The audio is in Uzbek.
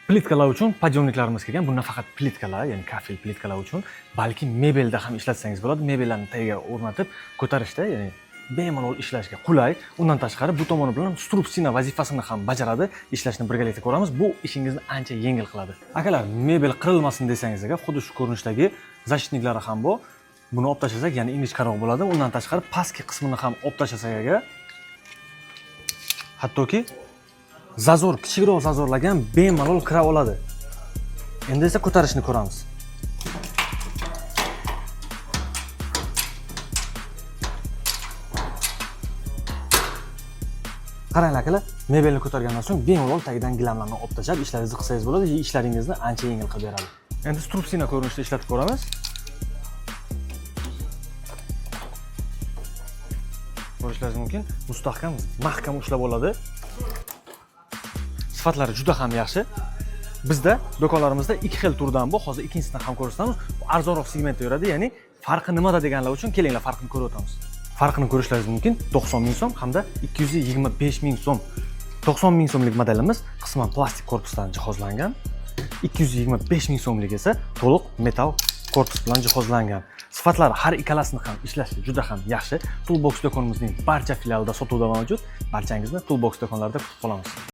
Plitkalar uchun подъемник larimiz kelgan. Bu nafaqat plitkalar, ya'ni kafel plitkalar uchun, balki mebelda ham ishlatsangiz bo'ladi. Mebellarni tagiga o'rnatib ko'tarishda, ya'ni bemalol ishlashga qulay. Undan tashqari bu tomoni bilan strupsina vazifasini ham bajaradi. Ishlashni birgalikda ko'ramiz. Bu ishingizni ancha yengil qiladi. Akalar, mebel qirilmasin desangiz agar, xuddi shu ko'rinishdagi защитник lari ham bor. Buni olib tashlasak, ya'ni ingichkaroq bo'ladi. Undan tashqari pastki qismini ham olib tashlasak agar, hattoki зазор, kichikroq зазор larga ham bemalol kira oladi. Endi esa ko'tarishni ko'ramiz. Qaranglar akalar, mebelni ko'targandan so'ng bemalol tagidan gilamlarni olib tashlab ishlaringizni qilsangiz bo'ladi, ishlaringizni ancha yengil qilib beradi. Endi strupsina ko'rinishida ishlatib ko'ramiz. Ko'rishlaringiz mumkin, mustahkam, mahkam ushlab oladi. Sifatlari juda ham yaxshi. Bizda do'konlarimizda ikki xil turdan bu. Hozir ikkinchisini ham ko'rsatamiz. Bu arzonroq segmentda yuradi, ya'ni farqi nimada deganlar uchun kelinglar, farqini ko'rib o'tamiz. Farqini ko'rishlaringiz mumkin: 90 ming so'm hamda 225 ming so'm. 90 ming so'mlik modelimiz qisman plastik korpusdan jihozlangan, 225 ming so'mlik esa to'liq metall korpus bilan jihozlangan. Sifatlari har ikkalasini ham ishlashi juda ham yaxshi. Toolbox do'konimizning barcha filialida sotuvda mavjud. Barchangizni Toolbox do'konlarida kutib qolamiz.